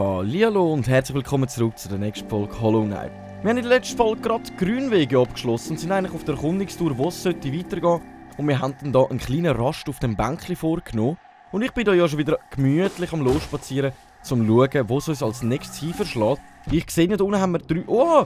Hallihallo und herzlich willkommen zurück zu der nächsten Folge Hollow Knight. Wir haben in der letzten Folge gerade die Grünwege abgeschlossen und sind eigentlich auf der Erkundungstour, wo es weitergehen sollte. Und wir haben dann hier einen kleinen Rast auf dem Bänkchen vorgenommen. Und ich bin hier ja schon wieder gemütlich am Losspazieren, um zu schauen, wo es uns als nächstes hinverschlägt. Ich sehe, hier unten haben wir 3... Oh!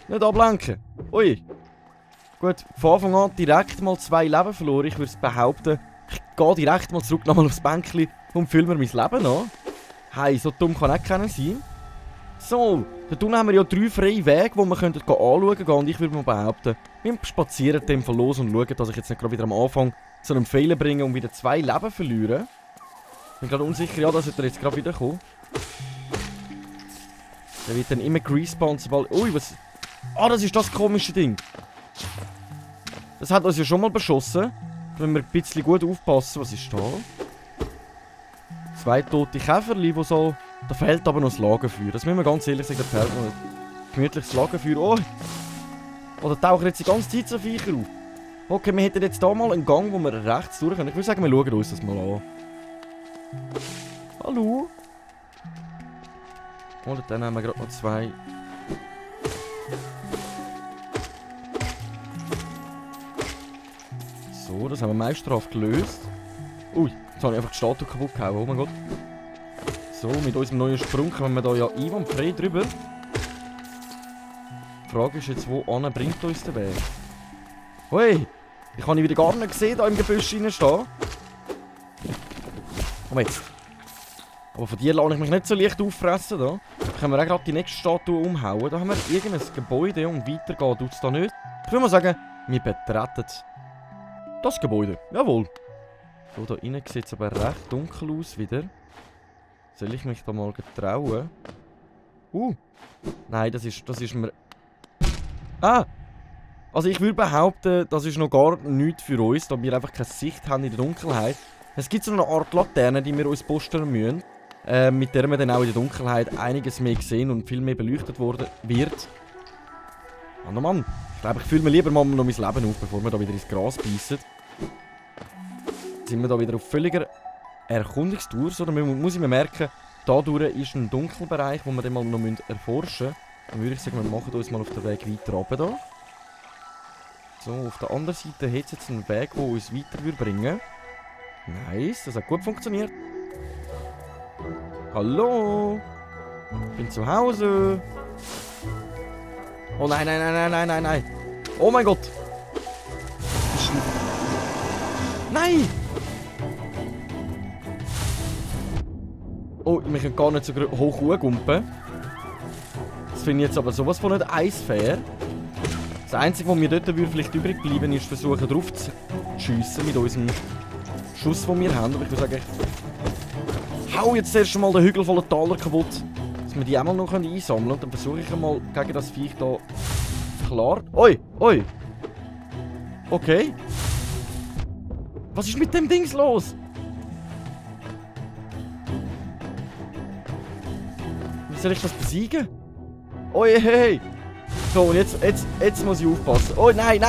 Nicht ablenken! Ui! Gut, von Anfang an direkt mal 2 Leben verloren. Ich würde behaupten, ich gehe direkt mal zurück nochmal aufs Bänkchen und fülle mir mein Leben an. Hey, so dumm kann auch keiner sein. So, dort unten haben wir ja 3 freie Wege, die wir anschauen können. Und ich würde mal behaupten, wir spazieren dem Fall los und schauen, dass ich jetzt nicht gerade wieder am Anfang zu einem Fehler bringe und wieder 2 Leben verliere. Ich bin gerade unsicher, ja, dass er jetzt gerade wieder kommt. Der wird dann immer gerespawnt, sobald... Ui, was... Ah, das ist das komische Ding. Das hat uns ja schon mal beschossen. Da müssen wir ein bisschen gut aufpassen. Was ist da? 2 tote Käferli, die so... Da fehlt aber noch das Lagerfeuer. Das müssen wir ganz ehrlich sagen, da fehlt noch ein gemütliches Lagerfeuer. Oh! Oder tauchen jetzt die ganze Zeit so Viecher auf? Okay, wir hätten jetzt hier mal einen Gang, wo wir rechts durch können. Ich würde sagen, wir schauen uns das mal an. Hallo? Und dann haben wir gerade noch 2... So, das haben wir meisterhaft gelöst. Ui, jetzt habe ich einfach die Statue kaputt gehauen, oh mein Gott. So, mit unserem neuen Sprung kommen wir da ja einwandfrei drüber. Die Frage ist jetzt, wo Anna bringt uns der Weg? Hui, ich habe ihn wieder gar nicht gesehen, da im Gebüsch reinstehen. Komm jetzt. Aber von dir lasse ich mich nicht so leicht auffressen, da. Da können wir auch gerade die nächste Statue umhauen. Da haben wir irgendein Gebäude und weitergehen tut es da nicht. Ich würde mal sagen, wir betreten das Gebäude. Jawohl. So, da innen sieht es aber recht dunkel aus wieder. Soll ich mich da mal getrauen? Nein, das ist mir... Ah! Also ich würde behaupten, das ist noch gar nichts für uns, da wir einfach keine Sicht haben in der Dunkelheit. Es gibt so eine Art Laterne, die wir uns posten müssen. Mit der wir dann auch in der Dunkelheit einiges mehr sehen und viel mehr beleuchtet wird. Mann, ich glaube, ich fülle mir lieber mal noch mein Leben auf, bevor wir da wieder ins Gras beißen. Jetzt sind wir da wieder auf völliger Erkundungstour. So, dann muss ich mir merken, dadurch ist ein Dunkelbereich, den wir dann mal noch erforschen müssen. Dann würde ich sagen, wir machen uns mal auf den Weg weiter runter da. So, auf der anderen Seite hat es jetzt einen Weg, der uns weiter bringen würde. Nice, das hat gut funktioniert. Hallo? Ich bin zu Hause. Oh nein. Oh mein Gott. Nein! Oh, wir können gar nicht so hoch hochgumpen. Das finde ich jetzt aber sowas von nicht eisfair. Das Einzige, was mir dort vielleicht übrig bleiben ist, versuchen drauf zu schiessen mit unserem Schuss, den wir haben. Aber ich würde sagen, ich hau jetzt erst mal den Hügel voller Taler kaputt, dass wir die auch mal noch einsammeln können. Und dann versuche ich einmal gegen das Viech da klar... Oi! Okay. Was ist mit dem Dings los? Wie soll ich das besiegen? Oi, hey! So, und jetzt muss ich aufpassen. Oh, nein!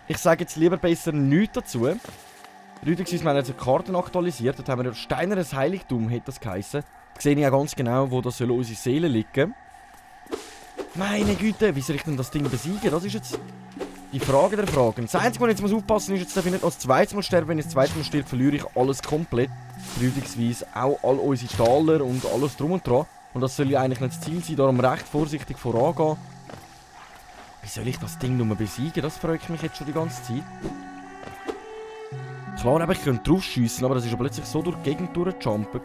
Ich sage jetzt lieber besser nichts dazu. Rüdigsüß, wir haben jetzt die Karten aktualisiert. Dort haben wir Steineres Heiligtum, hat das geheißen. Da sehe ich ja ganz genau, wo das unsere Seele liegen. Meine Güte, wie soll ich denn das Ding besiegen? Das ist jetzt die Frage der Fragen. Das Einzige, was ich jetzt aufpassen muss, ist, jetzt darf ich nicht als zweites Mal sterben. Wenn ich das zweite Mal stirb, verliere ich alles komplett. Rüdigsweise auch all unsere Taler und alles drum und dran. Und das soll ja eigentlich nicht das Ziel sein, darum recht vorsichtig vorangehen. Wie soll ich das Ding nur besiegen? Das freut mich jetzt schon die ganze Zeit. Klar, aber ich könnte drauf schiessen, aber das ist plötzlich so durch die Gegend durchgejumpt.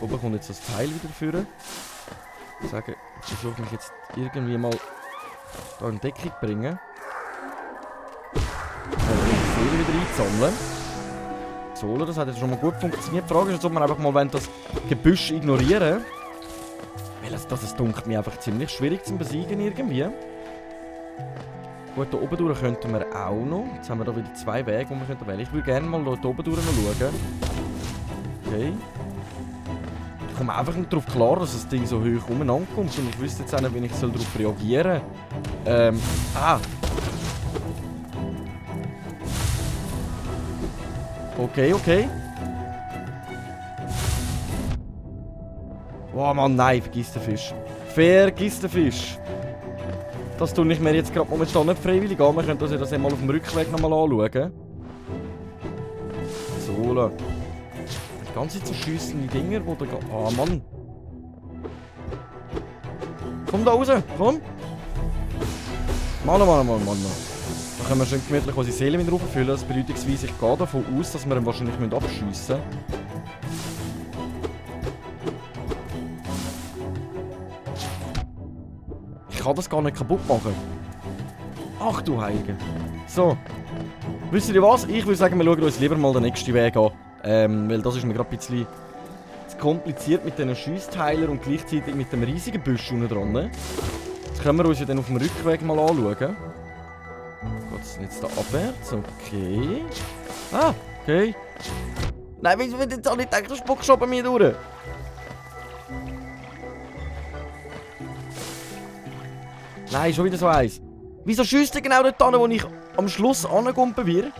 Oben kommt jetzt das Teil wieder führen. Ich sage, ich versuche mich jetzt irgendwie mal da in Deckung zu bringen. Die Seele wieder einzusammeln. So, das hat jetzt schon mal gut funktioniert. Die Frage ist jetzt, ob wir einfach mal das Gebüsch ignorieren. Weil das dunkelt mir einfach ziemlich schwierig zu besiegen irgendwie. Gut, hier oben durch könnten wir auch noch. Jetzt haben wir da wieder 2 Wege, die wir wählen können. Ich würde gerne mal hier oben durch schauen. Okay. Ich komme einfach nicht darauf klar, dass das Ding so hoch umeinander kommt. Und ich wüsste jetzt auch nicht, wie ich darauf reagieren soll. Okay, okay. Oh Mann, nein, vergiss den Fisch. Vergiss den Fisch. Das tue ich mir jetzt gerade momentan nicht freiwillig an. Wir können das ja das einmal auf dem Rückweg nochmal anschauen. So, die ganze Zeit so schiessende Dinger, wo da... Ah, Mann. Komm da raus, komm. Mann. Da können wir schön gemütlich unsere Seele wieder auffüllen. Das bedeutungsweise, ich gehe davon aus, dass wir ihn wahrscheinlich abschiessen müssen. Ich kann das gar nicht kaputt machen. Ach du Heilige. So. Wisst ihr was? Ich würde sagen, wir schauen uns lieber mal den nächsten Weg an. Weil das ist mir gerade ein bisschen zu kompliziert mit diesen Schiessteilern und gleichzeitig mit dem riesigen Büsch unten dran. Das können wir uns ja dann auf dem Rückweg mal anschauen. Geht es jetzt da abwärts? Okay. Ah, okay. Nein, wieso wird jetzt alle gedacht, du spuckst schon bei mir durch? Nein, schon wieder so eins. Wieso schießt er genau dort an, wo ich am Schluss angekumpelt werde?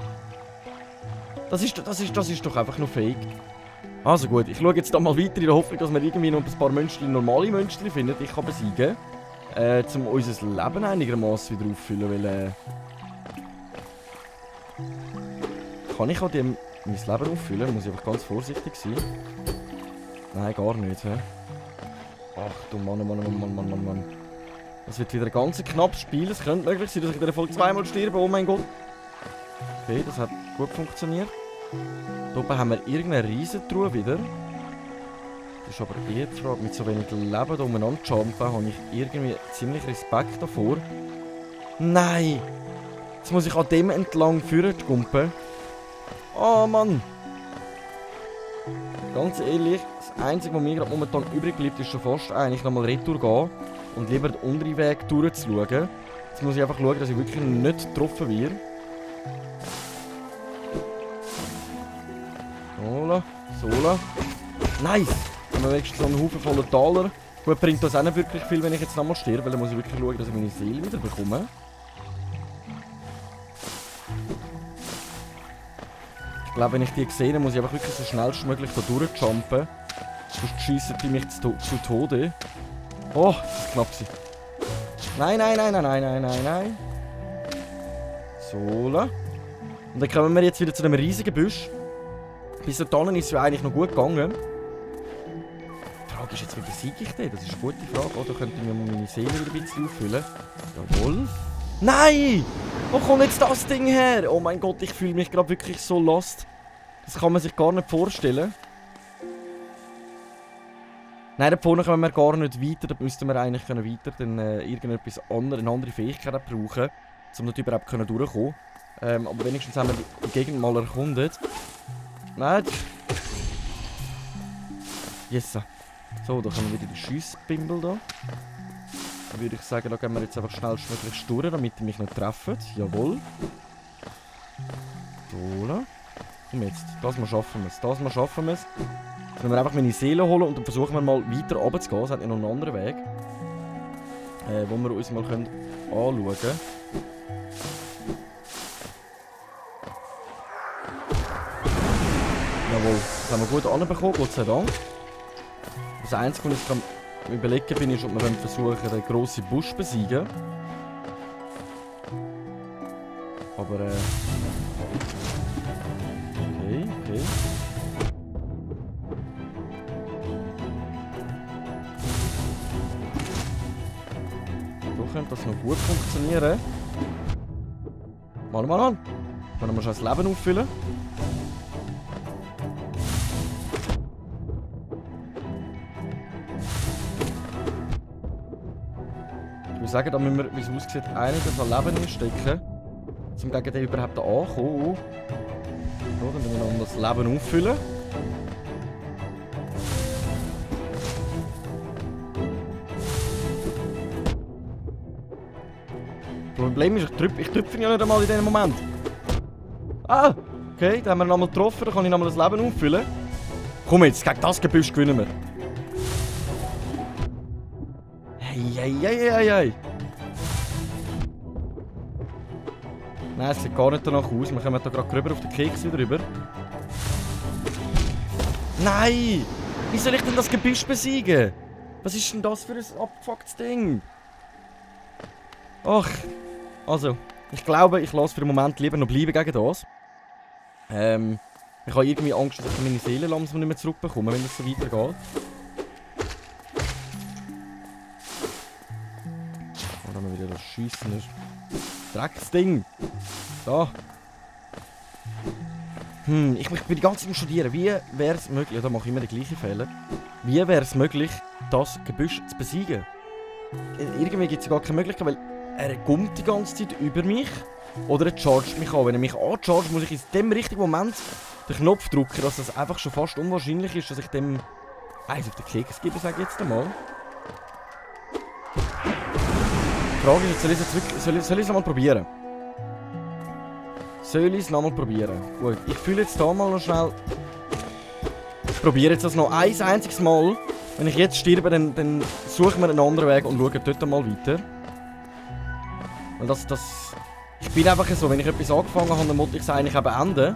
Das ist doch einfach nur fake. Also gut, ich schaue jetzt da mal weiter in der Hoffnung, dass wir irgendwie noch ein paar Münzchen, normale Münzchen finden, die ich kann besiegen. Um unser Leben einigermaßen wieder auffüllen, weil kann ich auch mein Leben auffüllen? Muss ich einfach ganz vorsichtig sein. Nein, gar nicht, hä? Ach du Mann. Das wird wieder ein ganz knappes Spiel. Es könnte möglich sein, dass ich in der Folge zweimal sterbe. Oh mein Gott. Okay, das hat gut funktioniert. Hier oben haben wir irgendeine Riesentruhe wieder. Das ist aber eher die Frage, mit so wenig Leben hier umeinander zu jumpen, habe ich irgendwie ziemlich Respekt davor. Nein! Jetzt muss ich an dem entlang führen, Gumpen. Oh Mann! Ganz ehrlich, das Einzige, was mir gerade momentan übrig bleibt, ist schon fast eigentlich nochmal retour gehen und lieber den unteren Weg durchzuschauen. Jetzt muss ich einfach schauen, dass ich wirklich nicht getroffen werde. Sola. Nice! Dann haben wir wenigstens so einen Haufen voller Taler. Gut, bringt das auch nicht wirklich viel, wenn ich jetzt nochmal sterbe, weil dann muss ich wirklich schauen, dass ich meine Seele wieder bekomme. Ich glaube, wenn ich die sehe, dann muss ich einfach wirklich so schnellstmöglich da durchjumpen. Sonst schiessen die mich zu Tode. Oh, das ist knapp. Nein. Sola. Und dann kommen wir jetzt wieder zu dem riesigen Busch. Bis dahin ist es ja eigentlich noch gut gegangen. Die Frage ist jetzt, wie besiege ich den? Das ist eine gute Frage. Oder könnte ich mir mal meine Seele wieder ein bisschen auffüllen? Jawohl. Nein! Wo kommt jetzt das Ding her? Oh mein Gott, ich fühle mich gerade wirklich so lost. Das kann man sich gar nicht vorstellen. Nein, da vorne kommen wir gar nicht weiter. Da müssten wir eigentlich weiter irgendetwas anderes, eine andere Fähigkeit brauchen, um dort überhaupt durchkommen. Aber wenigstens haben wir die Gegend mal erkundet. Nein. Yes. So, da kommen wir wieder die Schiessbimbel da. Dann würde ich sagen, da gehen wir jetzt einfach schnellstmöglich durch, damit die mich nicht treffen. Jawohl. So. Komm jetzt, das mal schaffen wir es. Dann müssen wir einfach meine Seele holen und dann versuchen wir mal weiter runter zu gehen. Es hat ja noch einen anderen Weg. Wo wir uns mal anschauen können. Jawohl, das haben wir gut anbekommen, Gott sei Dank. Das Einzige, was ich kann überlegen bin, ist, ob wir versuchen, den grossen Busch zu besiegen. Aber okay. So könnte das noch gut funktionieren. Mal. Dann musst du das Leben auffüllen. Ich würde sagen, da müssen wir, wie es aussieht, einiges an Leben einstecken, um gegen den überhaupt anzukommen. So, dann müssen wir noch das Leben auffüllen. Das Problem ist, ich trüpfe ja nicht einmal in diesem Moment. Ah, okay, dann haben wir ihn einmal getroffen, dann kann ich nochmal das Leben auffüllen. Komm jetzt, gegen das Gebüsch gewinnen wir. Hey. Nein, es sieht gar nicht danach aus. Wir kommen da gerade rüber auf den Keks wieder rüber. Nein! Wie soll ich denn das Gebüsch besiegen? Was ist denn das für ein abgefucktes Ding? Ach, also, ich glaube, ich lasse für den Moment lieber noch bleiben gegen das. Ich habe irgendwie Angst, dass ich meine Seele langsam nicht mehr zurückbekomme, wenn es so weitergeht. Und dann wieder das Schiessen. Drecksding! Da! Ich bin die ganze Zeit am Studieren. Wie wäre es möglich, da mache ich immer den gleichen Fehler. Wie wäre es möglich, das Gebüsch zu besiegen? Irgendwie gibt es ja gar keine Möglichkeit, weil er kommt die ganze Zeit über mich. Oder er chargt mich an. Wenn er mich anchargt, muss ich in dem richtigen Moment den Knopf drücken, dass es einfach schon fast unwahrscheinlich ist, dass ich dem eins auf den Keks gebe, sage ich jetzt einmal. Die Frage ist, soll ich es nochmal probieren? Soll ich es nochmal probieren? Gut, ich fühle jetzt hier mal noch schnell. Ich probiere jetzt das noch ein einziges Mal. Wenn ich jetzt sterbe, dann suchen wir einen anderen Weg und schauen dort mal weiter. Weil ich bin einfach so, wenn ich etwas angefangen habe, dann muss ich es eigentlich eben enden.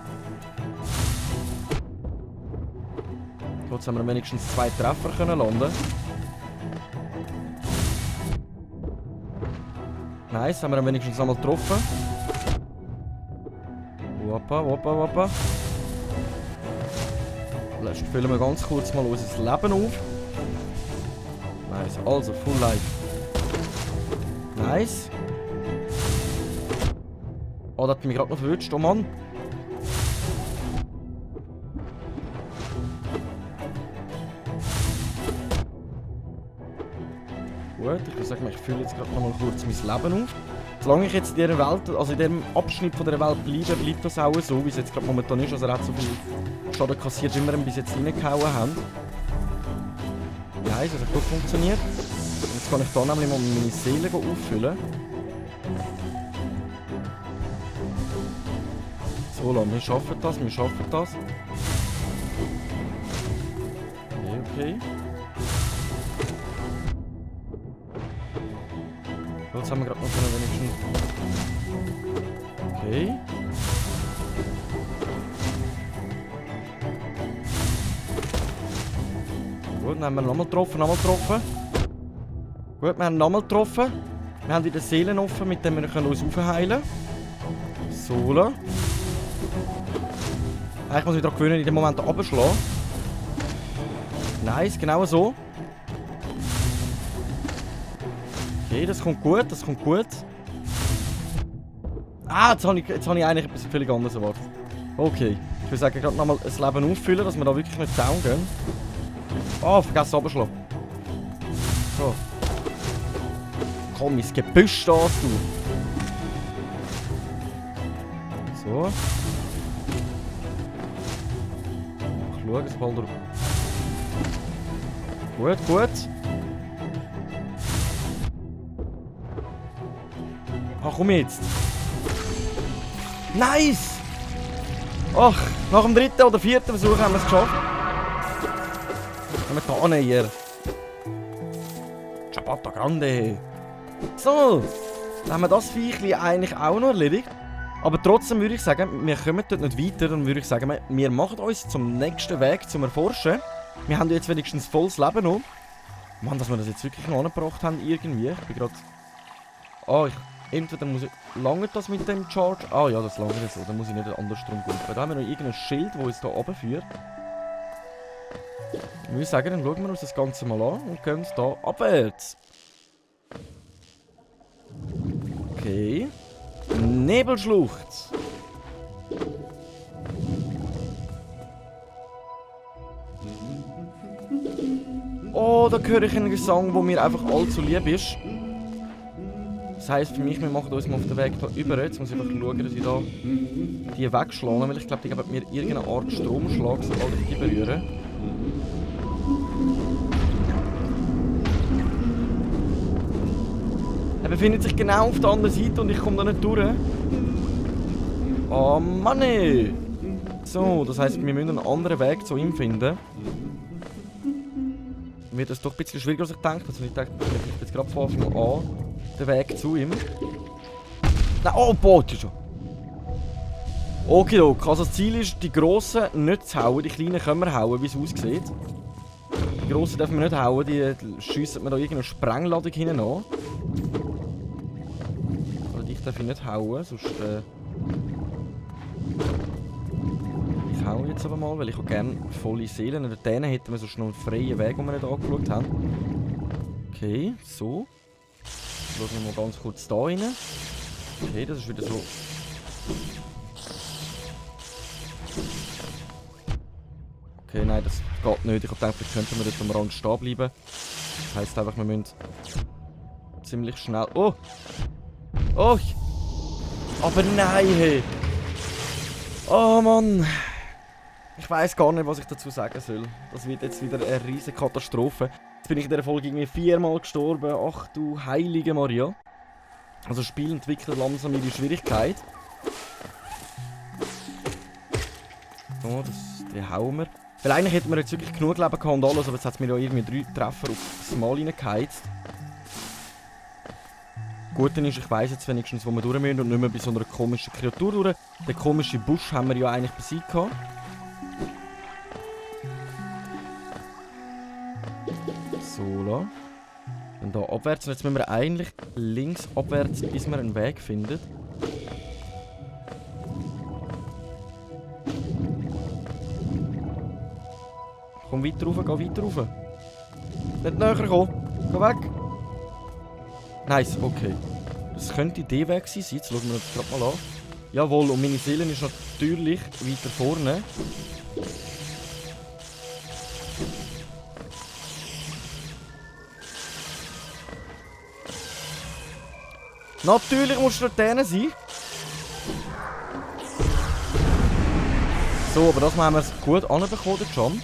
Jetzt haben wir wenigstens 2 Treffer können landen. Nice, haben wir wenigstens einmal getroffen. Woppa, woppa, woppa. Jetzt füllen wir ganz kurz mal unser Leben auf. Nice, also Full Life. Nice. Oh, das hat mich gerade noch verwünscht, oh Mann. Gut, ich würde sagen, ich fülle jetzt gerade noch mal kurz mein Leben auf. Solange ich jetzt in dieser Welt, also in diesem Abschnitt von dieser Welt bleibe, bleibt das auch so, wie es jetzt gerade momentan ist. Also er hat so viel Schaden kassiert, wie wir ihn bis jetzt reingehauen haben. Ja, es hat gut funktioniert. Jetzt kann ich hier nämlich mal meine Seele auffüllen. So, wir schaffen das, wir schaffen das. Okay, okay. Jetzt haben wir gerade noch so wenigstens. Okay. Gut, dann haben wir nochmal getroffen, nochmal getroffen. Gut, wir haben nochmal getroffen. Wir haben wieder Seelen offen, mit denen wir uns aufheilen können. So. Ich muss mich daran gewöhnen, in dem Moment runterschlagen. Nice, genau so. Okay, das kommt gut, das kommt gut. Ah, jetzt habe ich eigentlich etwas völlig anderes erwartet. Okay, ich würde sagen, gerade nochmal ein Leben auffüllen, dass wir da wirklich nicht down gehen. Oh, vergessen runterschlagen. So. Komm, ins Gebüsch da, du. So. Ich schaue, es bald drauf. Gut, gut. Ach, komm jetzt. Nice! Ach, nach dem 3. oder 4. Versuch haben wir es geschafft. Haben wir da näher. Ciabatta Grande. So, dann haben wir das Viechli eigentlich auch noch erledigt. Aber trotzdem würde ich sagen, wir kommen dort nicht weiter. Dann würde ich sagen, wir machen uns zum nächsten Weg zum Erforschen. Wir haben jetzt wenigstens volles Leben noch. Mann, dass wir das jetzt wirklich noch angebracht haben irgendwie. Ich bin gerade... Ah, entweder muss ich... Lange das mit dem Charge? Ah ja, das lange so. Dann muss ich nicht andersrum gehen. Da haben wir noch irgendein Schild, das uns hier runterführt. Ich würde sagen, dann schauen wir uns das Ganze mal an und gehen hier abwärts. Okay. Nebelschlucht. Oh, da höre ich einen Gesang, der mir einfach allzu lieb ist. Das heisst für mich, wir machen uns mal auf den Weg hier über. Jetzt muss ich einfach schauen, dass ich da die wegschlage, weil ich glaube, die geben mir irgendeine Art Stromschlag, sobald ich die berühre. Er befindet sich genau auf der anderen Seite und ich komme da nicht durch. Oh Mann! So, das heisst, wir müssen einen anderen Weg zu ihm finden. Wird das doch ein bisschen schwieriger, als ich denke. Also ich denke, ich jetzt gerade von Anfang an den Weg zu ihm. Nein, oh, Boot schon. Okidok, also das Ziel ist, die Grossen nicht zu hauen. Die Kleinen können wir hauen, wie es aussieht. Die Grossen dürfen wir nicht hauen, die schiessen wir da irgendeine Sprengladung hinten an. Oder dich darf ich nicht hauen, sonst... Ich hau jetzt aber mal, weil ich auch gerne volle Seelen. Oder denen hätten wir sonst noch einen freien Weg, den wir nicht angeschaut haben. Okay, so. Schauen wir mal ganz kurz da rein. Okay, das ist wieder so... Okay, nein, das geht nicht. Ich habe gedacht, vielleicht könnten wir dort am Rand stehen bleiben. Das heisst einfach, wir müssen ziemlich schnell... Oh! Oh! Aber nein, hey! Oh Mann! Ich weiss gar nicht, was ich dazu sagen soll. Das wird jetzt wieder eine riesige Katastrophe. Jetzt bin ich in dieser Folge irgendwie 4-mal gestorben. Ach du heilige Maria. Also das Spiel entwickelt langsam ihre Schwierigkeit. So, die hauen wir. Weil eigentlich hätten wir jetzt wirklich genug Leben gehabt und alles, aber jetzt hat es mir ja irgendwie 3 Treffer aufs Mal reingeheizt. Gut, dann ist, ich weiss jetzt wenigstens, wo wir durch müssen und nicht mehr bei so einer komischen Kreatur durch. Den komischen Busch haben wir ja eigentlich besiegt gehabt. So, la. Dann hier abwärts. Und jetzt müssen wir eigentlich links abwärts, bis wir einen Weg finden. Komm weiter rauf, geh weiter rauf. Nicht näher kommen. Geh weg. Nice, okay. Das könnte der Weg sein. Jetzt schauen wir uns das gerade mal an. Jawohl, und meine Seele ist natürlich weiter vorne. Natürlich musst du dort sein. So, aber das haben wir gut anbekommen, der Jump.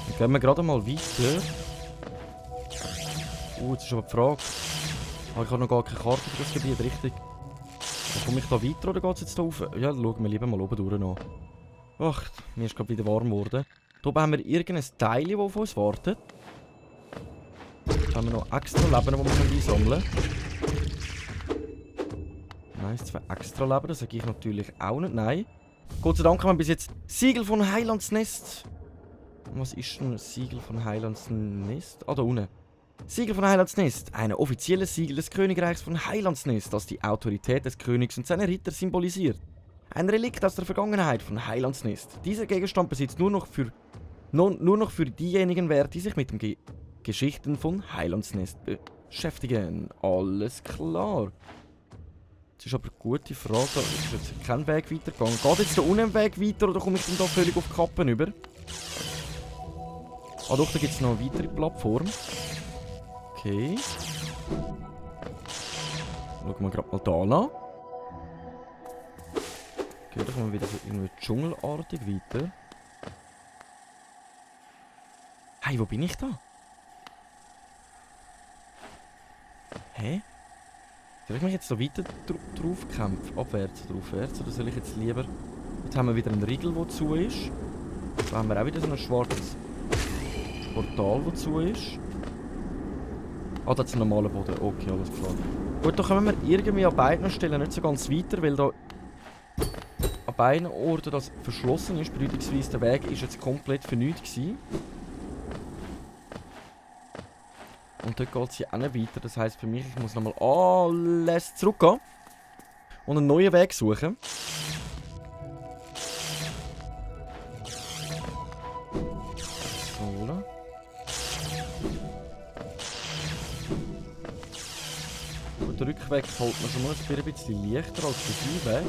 Dann gehen wir gerade mal weiter. Jetzt ist aber die Frage. Ich habe noch gar keine Karte für das Gebiet, richtig? Komme ich da weiter oder geht es jetzt da rauf? Ja, schauen wir lieber mal oben durch an. Ach, mir ist gerade wieder warm geworden. Hier oben haben wir irgendein Teil, das auf uns wartet. Jetzt haben wir noch extra Leben, die wir einsammeln können. Nice, 2 extra Leben, das sage ich natürlich auch nicht. Nein. Gott sei Dank haben wir bis jetzt Siegel von Heilands Nest. Was ist denn ein Siegel von Heilands Nest? Ah, da unten. Siegel von Heilands Nest. Ein offizielles Siegel des Königreichs von Heilands Nest, das die Autorität des Königs und seiner Ritter symbolisiert. Ein Relikt aus der Vergangenheit von Heilands Nest. Dieser Gegenstand besitzt nur noch für diejenigen Wert, die sich mit den Geschichten von Heilands Nest beschäftigen. Alles klar. Das ist aber eine gute Frage. Da ist jetzt kein Weg weitergegangen. Geht jetzt da unten ein Weg weiter oder komme ich dann da völlig auf die Kappen über? Ah doch, da gibt es noch eine weitere Plattform. Okay. Schauen wir gerade mal da nach. Okay, da kommen wir wieder so irgendwie dschungelartig weiter. Hey, wo bin ich da? Hä? Soll ich mich jetzt so weiter drauf kämpfen? Abwärts oder aufwärts? Oder soll ich jetzt lieber... Jetzt haben wir wieder einen Riegel, der zu ist. Da haben wir auch wieder so ein schwarzes Portal, das zu ist. Ah, das ist ein normaler Boden. Okay, alles klar. Gut, da kommen wir irgendwie an beiden Stellen nicht so ganz weiter, weil da an beiden Orten das verschlossen ist. Bedeutungsweise der Weg ist jetzt komplett für nichts gewesen. Und dort geht es ja auch nicht weiter. Das heisst für mich, ich muss nochmal alles zurückgehen und einen neuen Weg suchen. So, oder? Gut, der Rückweg fällt mir schon mal ein bisschen leichter als der Hinweg.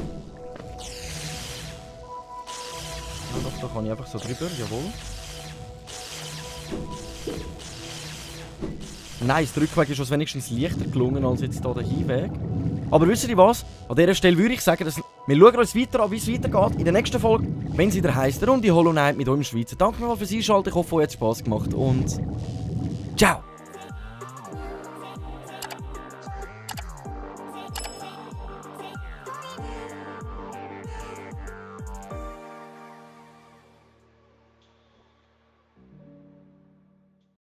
Ja, doch, da kann ich einfach so drüber, jawohl. Nice, der Rückweg ist uns wenigstens leichter gelungen als jetzt hier der Hinweg. Aber wisst ihr was? An dieser Stelle würde ich sagen, dass wir schauen uns weiter an, wie es weitergeht in der nächsten Folge, wenn sie wieder heisst, der Runde Hollow Knight mit eurem Schweizer. Danke mal fürs Einschalten, ich hoffe, euch hat es Spass gemacht und ciao!